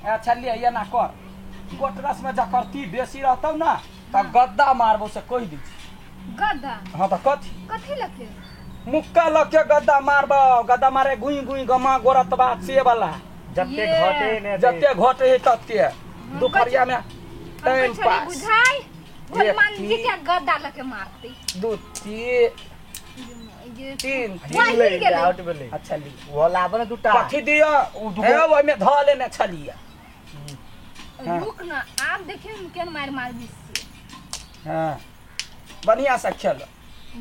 अच्छा ले एना कर गोटरस में जकर ती बेसी रहतौ ना तऽ गद्दा मारबो से कहि दै छी। गद्दा? हाँ तऽ कथी? कथी लके? मुक्का लके गद्दा मारबो, गद्दा मारे गुई गुई गमा गोरतबा से वाला। जते ये। घटे ने जते घटे है तते दुपहरिया में टाइम हम पास। बुझाई एक, हनुमान जी तीन। के गद्दा लके मारते। दू तीन ये तीन वाह, हिल गेलै। आउट भेलै। अच्छा ली वो लाबो ने दूटा। कथी दिअ? उ दूगो। हे ओहिमे धऽ लेने छलियै। हाँ। रुक ना, आब देखियौ हम केहन मारि मारबी से। हाँ बढ़िया से खेल।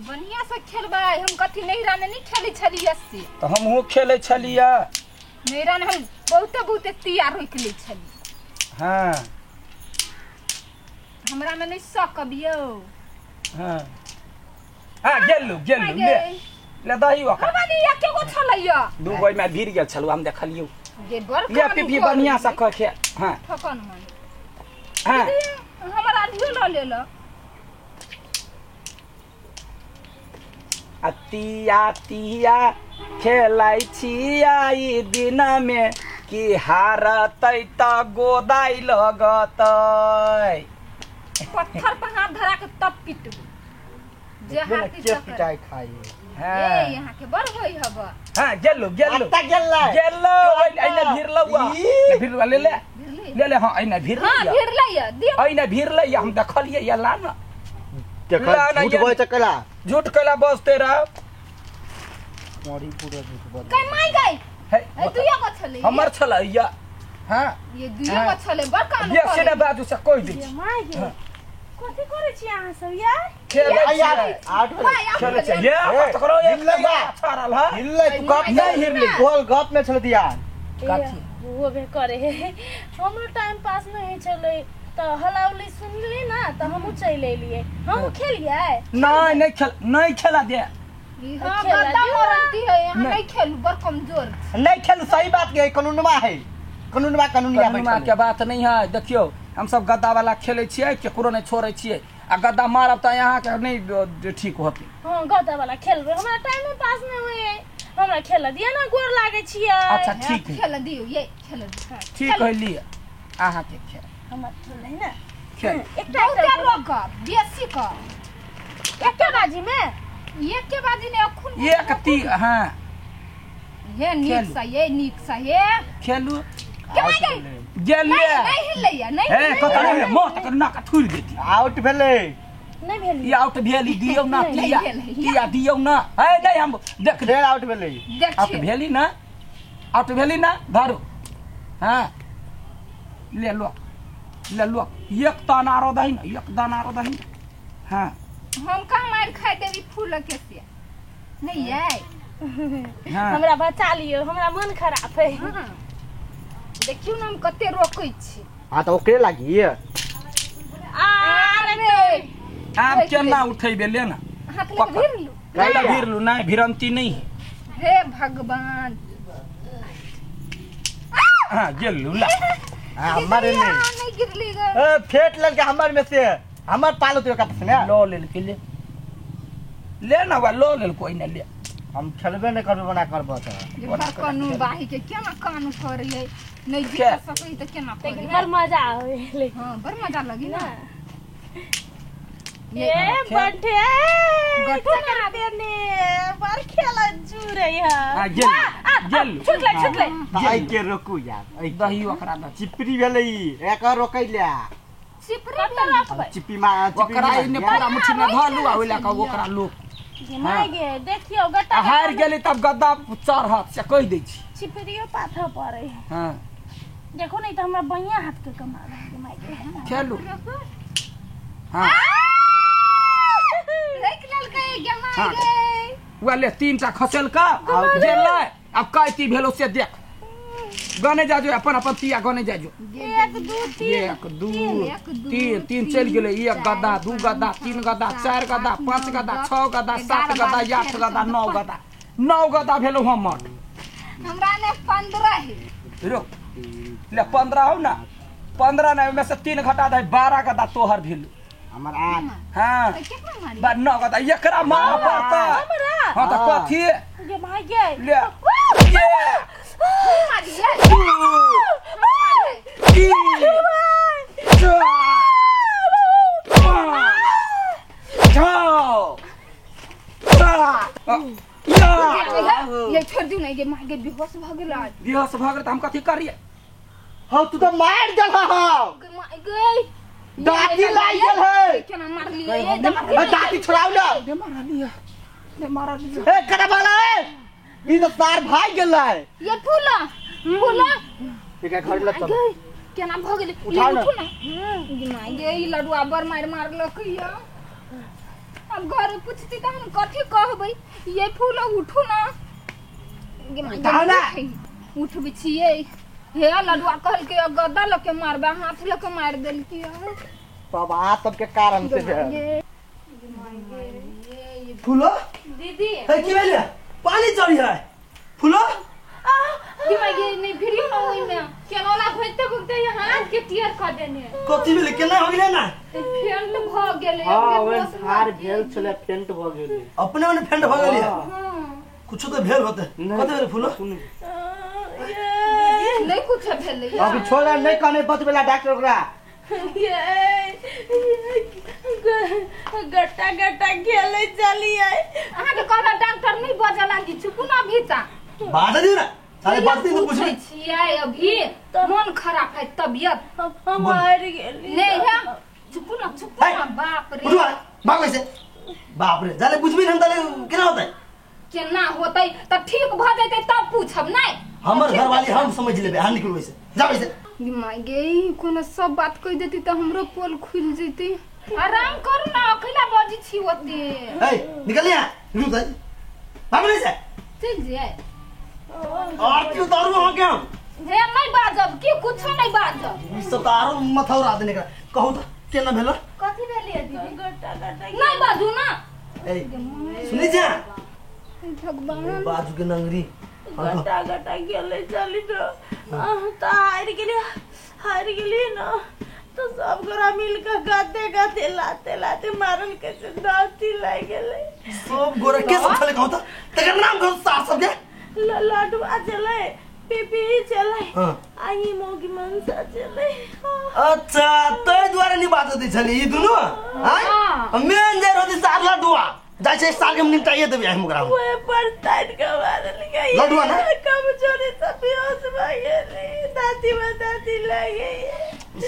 बढ़िया से खेलबै हम। कथी नैहरा में नहीं खेलै छलियै से? तऽ हमहूँ खेलै छलियै। नैहरा में हम बहुते बहुते तिया रोकि लै छलियै। हाँ हमरा में नहीं सकबियौ। हाँ हाँ गेलू गेलू ले ले दही ओकरा। हमरा नहीं एके गो छलैया। दू गो ओहिमे भीड़ गेल छलू हम देखलियौ। जे बड़ ले कानू पीपी करै। बढ़िया से कह खेल। हाँ ठकन मन। हाँ हमर आधियो लऽ लेलक। आ तिया तिया खेलै छिया ई दिनमे कि हारतै तऽ गोदाइ लगतै। पत्थर पर हाथ धरा के तब पिटबू जे देखियौ ने हाथी के चक्कर। पिटाइ खाइ। ए हाँ यहाँ के बड़ होई हब। हाँ गेलू गेलू अत्ता गेलै। गेलू एने भिरलौ ई। भिरलौ ले ले भिरलै? ले ले हाँ एने भिरलै। हाँ भिरलै य दियौ। एने भिरलै हम देखलियै या ला न। देखो ला ना झूठ ये- बोलै छै कैला। झूठ कैला बजते रह। मोरी पूरा झूठ बोल। कै माय गई। हे ए दुइयो गो छलै। हमर छलै या हाँ ये दुइयो गो छलै बड़ कानू ये से करै। ने बाजू से कहि दै ये छी। माय गे, कथी करै छी अहाँ सब यार? खेलै आ यार छियै। आउट भेलै। माय, आब खेलै छियै। भेलै। ये ए, तकरो एक हिललै बा। छाड़ल है। हिललै तू गप नहीं हिललै। बोल गप में छलै दिया। कथी? वो बे करे हमरो टाइम पास नहीं होइ छलै तऽ हलाउली सुनली ना तऽ हमहूँ चलि एलियै। हमहूँ खेलियै? नहीं नहीं खेल नहीं खेला दे। हाँ खेला गद्दा दियौ। मरती है यहाँ नहीं। नहीं खेलू बड़ कमजोर छी। नहीं खेलू सही बात के कानूनवा है। कानूनवा कानूनिया कानूनमा बैठल के बात नहीं है। देखियौ हम सब गद्दा वाला खेलै छियै केकरो नहीं छोड़ै छियै आ गद्दा मारब तऽ अहाँके नहीं ठीक होतै। हाँ गद्दा वाला खेलबै, हमरा टाइम पास नहीं होइ, हमरा खेल दिअ ना, गोर लागै छियै। अच्छा ठीक है खेल दियौ ये खेल दियौ। ठीक है लिअ अहाँके खेल। हमर खेल है ना खेल। एकटा बहुते एकटा रोकब बेसी कर। एके बाजी में एके बाजी ने अखुन एक ती हाँ ये नीक खेलू। से ये नीक से ये खेलू। के माय गई। गेलियै। नहीं नहीं हिलैया नहीं हे हिलैया। कतऽ नहीं मोह तक नाक थुरि देती। आउट भेलै। नहीं भेल। ई आउट भेल ई दियौ ना नहीं तिया भेल। तिया दियौ ना। हे नहीं हम देख फेर आउट भेलै। आउट देखियौ भेली ना आउट भेली ना धरू। हाँ ले लो ले लो एक दाना आरो दही ना एक दाना आरो दही ना। हाँ हम कहाँ मारि खाइ देबी फूल के से नहीं ये। हाँ हमरा बचा लियौ, हमरा मन खराब है। हाँ देखियौ ना हम कते रोकै छी। हां तऽ ओकरे लागी। अरे आब केना उठेबे ले ना हाथ लग भिरलू। नहीं भिरलू नहीं भिरंती नहीं। हे भगवान। हाँ गेलू ला। हां हमर गिरली, नहीं। हाँ, नहीं गिरली गे। ए फेट ललके हमर में से हमर पालो तो कत से ने लो लेल के ले ले ना वा लो लेल कोई ना ले। हम खेलबे नहीं करबे बना करबो तऽ। जे बड़ कानू बाही के केना कानू करैयै नहीं के? जीत सकै तऽ केना लेकिन करियै। बड़ मजा आवे लेकिन। हाँ बड़ मजा लगी ना। ये बंठे गट्टा करते ने बड़ खेल जुरे है। हाँ गेलू गेलू छुटलै छुटलै। तऽ एहि के रोकू यार एहि के। दही ओकरा दही। चिपरी भेलै ई एकर रोकै ले। चिपरी कतऽ रखबै? चिपी मा चिपी ओकरा एने पूरा मुट्ठी में धलू आ ओहि लए कऽ ओकरा लोक। ये माय गे देखियौ गट्टा आ हारि गेली तब गद्दा चढ़त से कहि दै छी। चिपरियो पाथर पड़े है। हाँ देखो नहीं तो हमरा बढ़िया हाथ के कमा रहे माय गे। खेलू। हाँ रख लेलकै गे माय हाँ। गे। वह ले तीन टा खसेल का गेलै अब कैती भेलो से देख गने जाजो अपन अपन तिया गने जाजो। एक दू तीन एक दू एक, दू, तीन तीन चलि गेलै। एक गद्दा दू गद्दा तीन गद्दा चारि गद्दा आठ, पाँच नौ, गद्दा दस, छओ गद्दा सात एगारह, गद्दा बारह, आठ तेरह, गद्दा चौदह, नौ गद्दा नौ गद्दा भेलौ हमर। हमरा ने 15 है। रुक ले 15 हो ना 15 ने ओहिमे से 3 घटा दे 12 गद्दा तोहर भेलौ। हमर 8। हाँ तऽ केकरा मारी? बा 9 गद्दा एकरा मार पड़तै। हमरा? हाँ तऽ कथी गे माय गे ले ये मारी ये। दू मारी। छोड़ दियो नहीं गे माय गे बेहोश भ गेल आज। बेहोश भ गेल त हम कथी करिए? हां तू तो मार देलह हौ। My गे दाती लागि गेल है। केना मारलिए ये दाती? दाती छोड़ाउ ना। दे मारलिए, दे मारलिए। ए कटा वाला ए ई तो तार भाग गेल है। ये फूला फूला एकरा घर ल चल। केना भ गेल? उठू ना my गे ई लडुआ बर मार मारलक या। अब घर पूछती त हम कथी कहबै? ये फूला उठू ना गे my गे। उठबै छियै हे लडुआ कहल के गद्दा लके मारबा हाथ लके मार देलकी। सब आ सबके कारण से है। फूलो दीदी हे की भेल? पानी चढ़ी है फूलो। की my गे नहीं भिरियो ना ओइ में केनोला भजते भुगते हाथ के टियर क देने। कथी भेल? केना हो गेलै ना? फेंट भ गेलै। हां ओइ हार भेल छले फेंट भ गेलै। अपने मने फेंट भ गेलै। हां कुछ तो भेल होते। कथी भेल फूलो? नहीं कुछ भेलै। अभी छोड़ा नहीं कहने बचबेला डॉक्टर ओकरा। ये गट्टा गट्टा खेले चलिए। अहाँ के कहला डॉक्टर नहीं बजला लागी चुप ना भीता बात दी ना सारे बात दी तो पूछबे छियै अभी मन खराब है तबियत हम मर गेली। नहीं है चुप ना चुप ना। बाप रे उठो भाग से। बाप रे जाले पूछबी हम ताले केना होतै? केना होतै त ठीक भ जैतै तब पूछब नहीं। हमर घरवाली हम समझ लेबे। हां निकलबै से जाबै से। My गे कोनो सब बात कह देती त हमरो पोल खुल जैती। आराम करू ना अकेला बजी छी ओते। ए निकल यहां रुक जा भाग नहीं से चल जाए। और क्यों दारू हो गया हम? हे नहीं बाजब की कुछ नहीं बाजब। ई सब तारो मथौरा देने का कहू त केना भेल? कथी भेलिए दीदी? गट्टा गट्टा नहीं बाजू ना। ए सुनी जा भगवान बाजू के नंगरी गट्टा गट्टा गेले चली तो त हार गेली ना तो सब गोरा मिल के गाते गाते लाते लाते मारल के से दाती लाग गेले। सब गोरा के सब छले कहू त तकर नाम कहू सार सब के? लडुआ चले पीपी चले आई मोगी मनसा चले। अच्छा तै द्वारा नि बात दै छली ई दुनु हां मेन जे रहती सार लडुआ जाइ छै साल के हम निपटाइए देबै हम ओकरा। ओए पर टाइट के मारल गई लडुआ ना कमजोरी सब बेहोश भ गेली दाती में दाती लागे।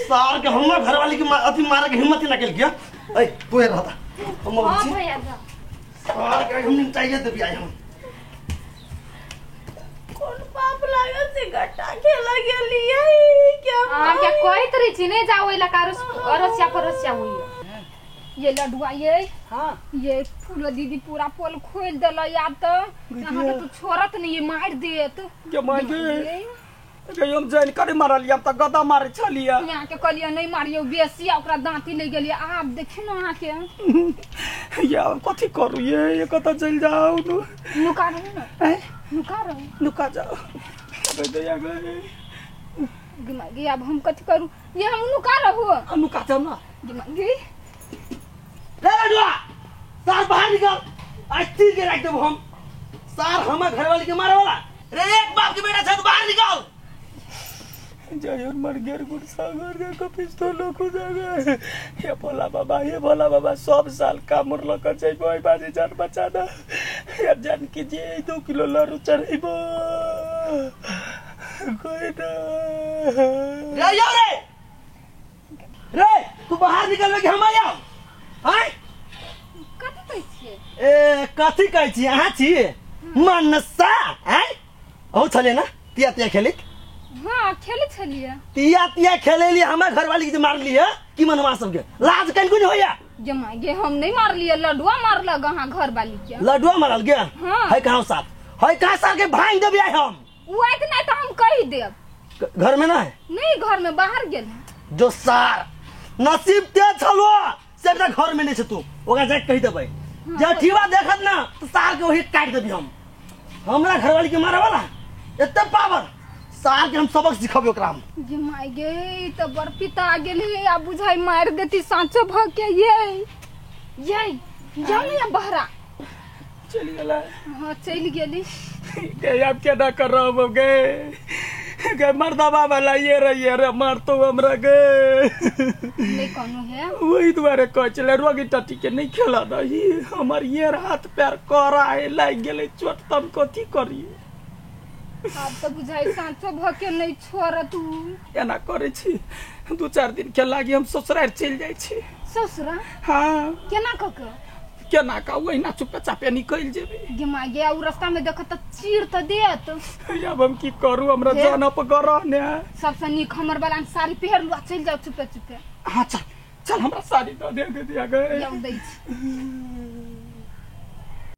सार के हमर घरवाली के अथि मारे के हिम्मत ही ना केल किया। ए तू हे रहता हम हां भैया सार के हम निपटाइए देबै आई हम। कोन पाप लागल से गट्टा खेला गेलिए क्या? हां के कहत रही छी नहीं जाओ इला कारोस अरसिया परोसिया होई ये लडुआ ये। हां ये फूलो दीदी पूरा पोल खोल देल याद त अहाँ के तो छोड़त नहीं ये मार देत। के my गे गे हम जान करे मारलिए हम त गदा मारे छलिए। यहाँ के कहलिए नहीं मारियो बेसी ओकरा दांती ले गेलिए। आप देखियो ना अहाँ के या कथी करू ये कत चल जाओ नुका रहू ना। हैं नुका रहू नुका जाओ अबे दया गे गे अब हम कथी करू? ये हम नुका रहू हम नुका जाओ ना गे। रे लडुआ सार बाहर निकल आज तीर के रख देबो हम। सार हमर घरवाली के मारे वाला रे एक बाप के बेटा छै तो बाहर निकल। जय मर गेर गुड़ सागर रे कपिस्तो लोक जागे हे भोला बाबा हे भोला बाबा सब साल कामर लक जइबो बाजी जान बचा द या जान की जे 2 किलो लरू चढ़इबो कोई ना। रे यो रे रे तू बाहर निकलबे कि हम आया? हां कथि कहै छियै? ए कथि कहै छी अहाँ छी मनसा? हैं औ छले ना तिया तिया खेलित? हां खेले छलिए तिया तिया खेलेली हमर घरवाली के मारली है की मनवा सब के लाज कन कोन होया? जमा गे हम नहीं मारलिए लडुआ मारलक अहाँ घरवाली के। लडुआ मारल गे? हां है कहां साथ है कहां साथ के भांग देबे हम। उ आइत नहीं त हम कहि देब। घर में ना है? नहीं घर में बाहर गेल है। जो सार नसीब तेज छलो से एकटा घर में नहीं छ तू ओकरा जाके कहि देबै। जे ठीवा देखत ना तो सार के वही काट देबी हम। हमरा घरवाली के मारे वाला एते पावर सार के हम सबक सिखबे ओकरा हम। गे my गे त बड़ पिता गेल हे आ बुझाई मार देती सांचो भ के ये ये जाओ ना बहरा चल गेला। हां चल गेली गे अब क्या कर रहा हो गे गे मर्दबा वाला ये रे ये रे मार तो हमरा गे नहीं कोनो है वही दुआरे कहै छलै रोगी टटी के नहीं खेला दही हमर ये हाथ पैर करा है लागि गेलै चोट तम कथी करिए। आब तऽ बुझाइ साँचो भऽ के नहि छोड़त उ। एना करै छी, 2-4 दिन के लागी हम ससुरारि चलि जाइ छी। ससुरा? हाँ। केना कऽ के? केना का ओहिना चुपे चापे निकलि जेबै। गे माय गे, उ रास्ता में देखत तऽ चीर तऽ देत। आब हम की करू, हमरा हे। जान पर गरह ने। सबसे नीक हमर वाला साड़ी पहिर लू आ चलि जाउ चुपे चुपे। हाँ चल चल, हमरा साड़ी दऽ दे दे दिया गए। जाउ दै छी।